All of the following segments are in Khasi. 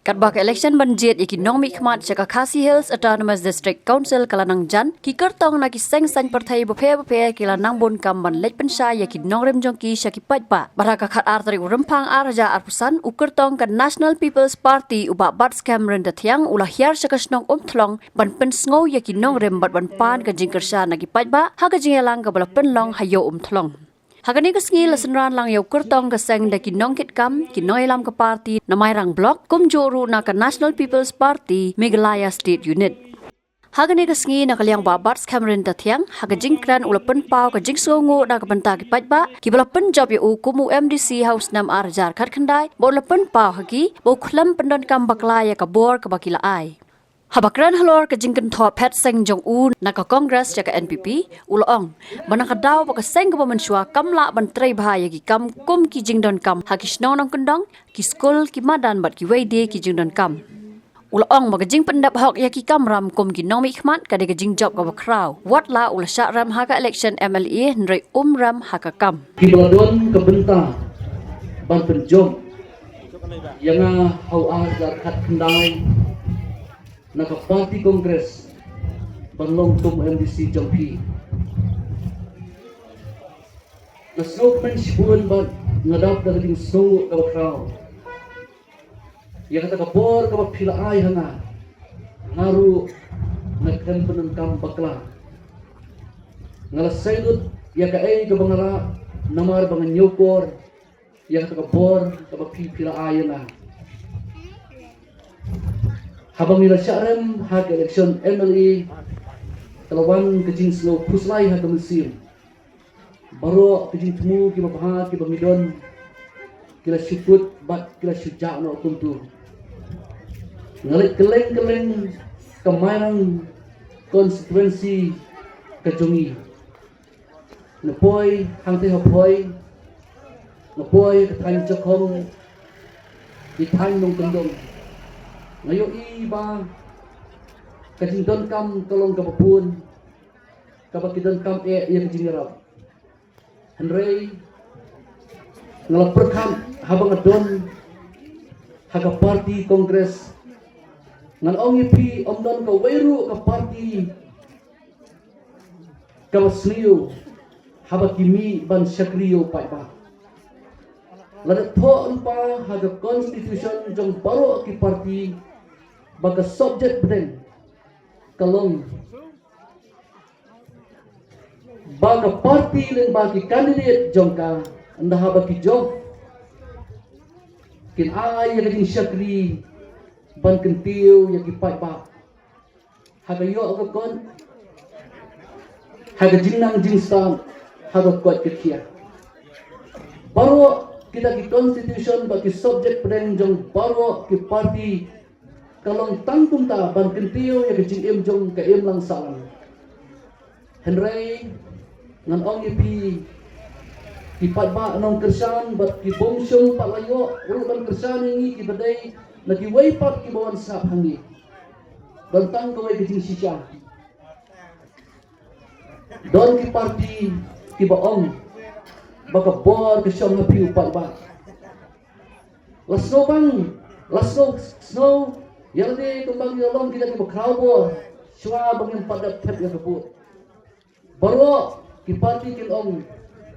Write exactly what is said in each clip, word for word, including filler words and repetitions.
Katba ka election ban jied ïa ki nongmihkhmat sha ka Khasi Hills Autonomous District Council ka la nang jan, ki kyrtong na ki seng saiñ pyrthei bapher bapher ki la nang bun kam ban leit pynshai ïa ki nongrim jong ki sha ki paidbah. Bad ha ka khatar tarik u Rymphang ar hajar arphew san, u kyrtong ka National People's Party u Bah Batskhem Ryntathiang u la hiar sha ka shnong Umthlong ban pynsngew ïa ki nongrim bad ban pan ka jingkyrshan na ki paidbah ha ka jingïalang kaba la pynlong ha Ïew Umthlong. Ha kane ka sngi la synran lang ïa u kyrtong ka seng da ki nongkitkam, ki nongïalam ka party na Mairang Block, kumjuh ruh na ka National People's Party Meghalaya State Unit. Ha kane ka sngi na ka liang Bah Batskhem Ryntathiang, ha ka jingkren u la pynpaw ka jingsngewnguh na ka bynta ki paidbah kiba la pynjop ïa u kum u M D C ha u snem ar hajar khatkhyndai, bad u la pynpaw ha ki ba u khlem pyndonkam bakla ïa ka bor kaba ki la ai. Haba kren halor ka jingkynthoh phet seng jong u na ka Congress sha ka N P P, u la ong ba na ka daw ba ka seng kaba mynshuwa kam lah ban trei bha ïa ki kam kum ki jingdonkam ha ki shnong nongkyndong, ki skul, ki madan bad kiwei de ki jingdonkam. U la ong ba ka jingpyndep hok ïa ki kamram kum ki nongmihkhmat ka dei ka jingjop kaba khraw. Wat la u la shah rem ha ka election M L A hynrei um rem ha ka kam. Kiba la don ka bynta ban pynjop ïa nga ha u ar hajar khatkhyndai na ka party Congress ban long kum M D C jong phi. Nga sngewkmen shibun bad nga dap da ka jingsngew kaba khraw ïa kata ka bor kaba phi la ai ha nga. Nga ruh nga khlem pyndonkam bakla. Nga la salute ïa kaei kaba nga rah namar ba nga ñiewkor ïa kata ka bor kaba phi phi la ai ïa nga. Haba ngi la shah rem ha ka election M L A ka la wan ka jingsngew khuslai ha ka mynsiem. Baroh ki jingthmu kiba bha kiba ngi don ki la shu kut bad ki la shu jah noh kumtu. Nga leit kylleng kylleng ka Mairang constituency ka jong ngi. Nga poi hangtei ha Phoi, nga poi ka thaiñ Jakhong, ki thaiñ nongkyndong. Nga ïohi ba ka jingdonkam ka long kaba bun, kaba ki donkam eh ïa ka jingïarap. Hynrei nga la pyrkhat haba nga don ha ka party Congress. Ngan ong ïa phi, ym don kawei ruh ka party kaba sniew haba ki mih ban shakri ïa u paidbah. Lada thoh lypa ha ka constitution jong baroh ki party ba ka subject pdeng ka long ba ka party lyngba ki candidate jong ka, ynda haba ki jop kin ai ïa ka jingshakri ban kyntiew ïa ki paidbah ha ka ïoh ka kot, ha ka jingnang jingstad, ha ka koit ka khiah. Baroh kita ki constitution bad ki subject pdeng jong baroh ki party ka long tang kumta ban kyntiew ïa ka jingim jong ka imlang sahlang. Hynrei ngan ong ïa phi, ki paidbah nongkyrshan bad ki bym shym pat la ïoh ruh ban kyrshan ïa ngi kiba dei na kiwei pat kiba wan sah ha ngi. Don tang kawei ka jingshisha. Don ki party kiba ong ba ka bor ka shong ha phi u paidbah. La sngewbang, la sngew, sngew ïa lade kumba ngi la long kita kiba khraw bor shuwa ba ngim pat dep thep ïa ka vote. Baroh ki party kin ong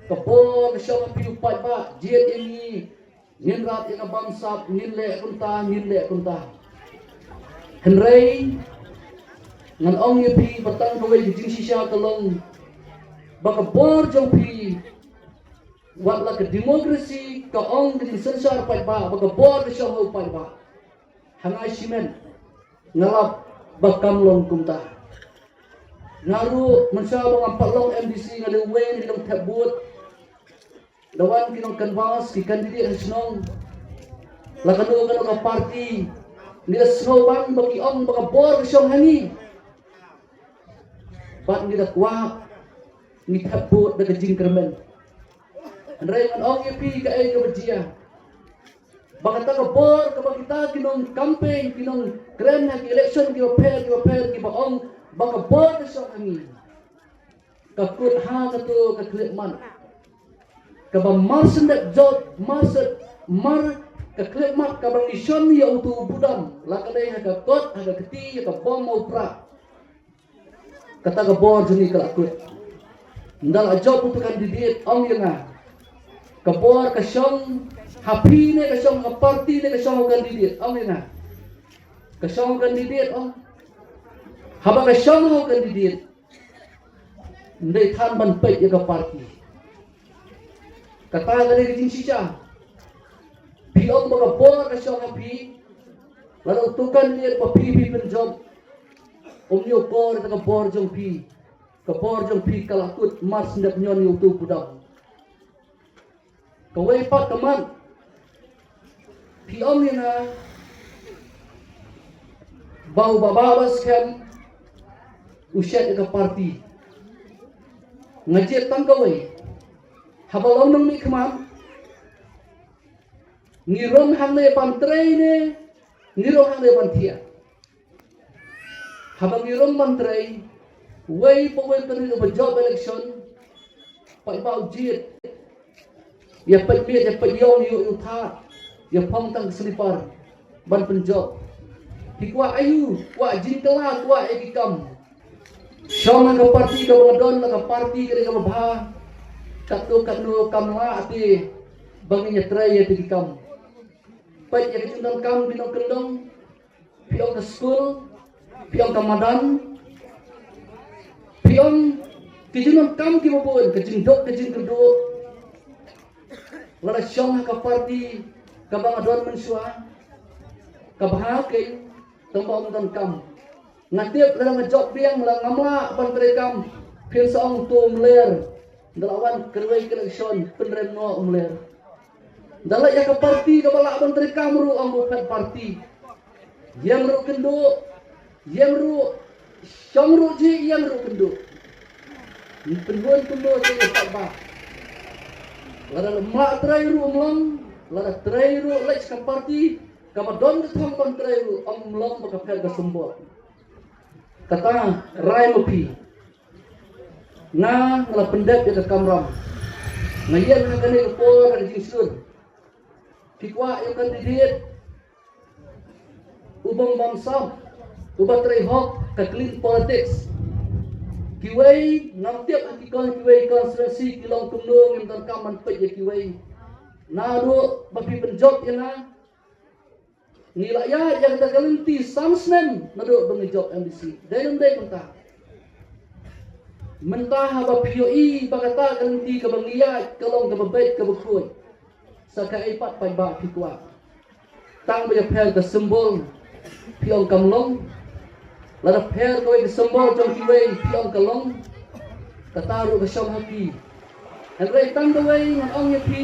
ka bor ka shong ha phi u paidbah, jied ïa ngi, ngin rat ïa ka bamsap, ngin leh kumta, ngin leh kumta. Hynrei ngan ong ïa phi ba tang kawei ka jingshisha ka long ba ka bor jong phi, wat la ka democracy ka ong ka jingsynshar paidbah ba ka bor ka shong ha u paidbah. Ha nga shimet nga lap ba kam long kumta. Nga ruh mynshuwa ba ngam pat long M D C nga dei uwei na ki nongthep vote. Da wan ki nong canvass, ki candidate ha shnong, la kano kano ka party, ngi da sngewbang ba ki ong ba ka bor ka shong ha ngi. Bad ngi da kwah ngi thep vote da ka jingkyrmen. Hynrei ngan ong ïa phi kaei kaba jia, ba kata ka bor kaba kita ki nong campaign, ki nong kren ha ki election kiba pher kiba pher kiba ong ba ka bor ka shong ha ngi, ka kut ha kato ka khyllipmat kaba mar shen dep jot, mar shen, mar Ka khlem mat kaba ngi shon ïa utu u budam, la ka dei ha ka kot, ha ka kti, ha ka bom, ha u prah. Kata ka bor jong ngi ka la kut. Ynda la jop utu candidate, ong ïa nga. Ka bor ka shong ha phi ne ka shong ha party ne ka shong ha u candidate, ong ïa nga. Ka shong ha u candidate, ong. Haba ka shong ha u candidate, ym dei than ban peit ïa ka party. Kata ka dei ka jingshisha. Phi ong ba ka bor ka shong ha phi. Lada utu candidate ba phi phi pynjop, ym ñiew bor ïa ka bor jong phi. Ka bor jong phi ka la kut mar shen dep ñion ïa utu u budam. Kawei pat ka mat. Phi ong ïa nga ba u Bah Baskhem u shet ïa ka party. Nga jied tang kawei. Haba long nongmihkhmat, ngi rung hangne ban trei ne ngi rung hangne ban thiah? Haba ngi rung ban trei, wei pa wei ka ri ba jop election, paidbah u jied. Ïa peit miet, ïa peit ïong, ïa u thah, ïa phong tang slipar ban pynjop. Phi kwah aïu? Kwah jingkylla, kwah ïa ki kam? Shong ha ka party kaba nga don, la ka party ka dei kaba bha. Katno katno kam lah te ba ngin ïa trei ïa te ki kam. Peit ïa ka jingdonkam ki nongkyndong. Phi ong ka skul, phi ong ka madan, phi ong ki jingdonkam kiba bun, ka jingduk ka jingkyrduh. Lada shong ha ka party kaba nga don mynshuwa, ka bha keiñ, tang ba ym donkam. Nga tip lada nga jop biang, lada ngam lah ban treikam, phin sa ong to u mler. Ynda la wan kawei ka election, pynrem noh u mler. Ynda la ïa ka party kaba lah ban treikam ruh, ong u phet party. Ïeng ruh kynduh, ïeng ruh, shong ruh jih, ïeng ruh kynduh. Pynhun kumno te ïa ka ba. Lada ym lah trei ruh ym long, lada trei ruh leit sha ka party kaba don ka thong ban trei ruh, ym long ba ka phet ka symbol. Kata rai ma phi. Nga, nga la pyndep ïa ka kamram. Nga ïeng ha kane ka por ha ka jingshlur. Phi kwah ïa u candidate uba bamsap, uba trei hok, ka clean politics. Kiwei ngam tip ha ki kon, kiwei constituency ki long kumno, ngim donkam ban peit ïa kiwei. Naduh ba phi pynjop ïa nga, ngi la ïaid ïa kata ka lynti san snem naduh ba ngi jop M D C. Dei ne ym dei kumta? Mynta haba phi ïohi ba kata ka lynti kaba ngi ïaid ka long kaba beit kaba khuid, sa kaei pat paidbah phi kwah? Tang ba ïapher ka symbol phi ong kam long. Lada pher kawei ka symbol jong kiwei phi ong ka long, kata ruh ka shong ha phi. Hynrei tang kawei ngan ong ïa phi,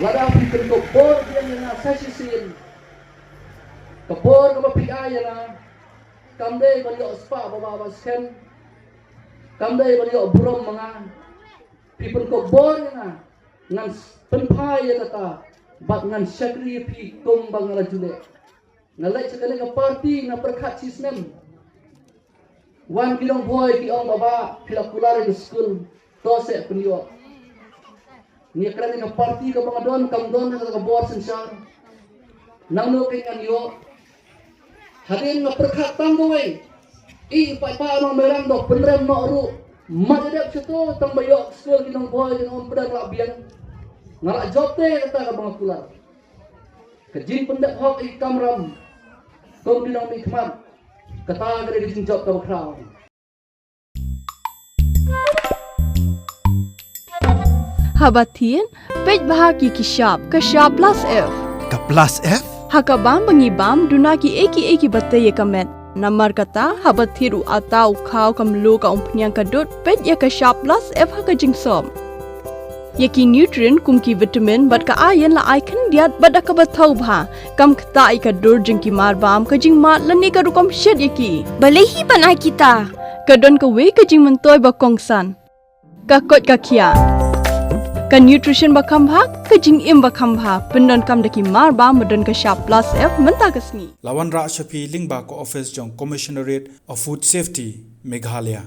lada phi pynkup bor biang ïa nga sa shisien, ka bor kaba phi ai ïa nga kam dei ban ïoh spah ba ba ba skhem, kam dei ban ïoh burom ma nga. Phi pynkup bor ïa nga, ngan pynphai ïa kata bad ngan shakri ïa phi kumba nga la ju leh. Nga leit sha kane ka party nga pyrkhat shisnem. Wan ki nongbhoi ki ong, "Baba, phi la kular ïa ka skul, to seh pynïoh." Ngi kren ïa ka party kaba nga don, kam don ha ka bor synshar. Nangno kein ngan ïoh? Hadien nga pyrkhat tang kawei. I paidbah Nongmairang, to pynrem noh ruh. Mat ïa dep shuh to, tang ba ïoh skul ki nongbhoi ki nongpdeng lah biang. Nga lah jop te kata kaba nga kular. Ka jingpyndep hok ïa ki kamram kum ki nongmihkhmat, kata ka dei ka jingjop kaba khraw. Haba thied, peit bha ïa ki shap, ka shap plus F. Ka plus F? Ha ka bam ba ngi bam, duna kiei kiei kiba tei ïa ka met. Namar kata, haba thied u atta, u khaw, ka mluh, ka umphniang, ka dud, peit ïa ka shap plus F ha ka jingsop. Ïa ki nutrient kum ki vitamin bad ka iron la ai khyndiat bad da kaba thaw bha. Kam ktah ïa ka dur jong ki marbam, ka jingmad lane ka rukom shet ïa ki. Balei hi ban ai kita? Ka don kawei ka jingmyntoi ba kongsan. Ka koit ka khiah. Ka nutrition ba kham bha, ka jingim ba kham bha. Pyndonkam da ki marbam ba don ka shap plus F mynta ka sngi. La wanrah sha phi lyngba ka office jong Commissionerate of Food Safety, Meghalaya.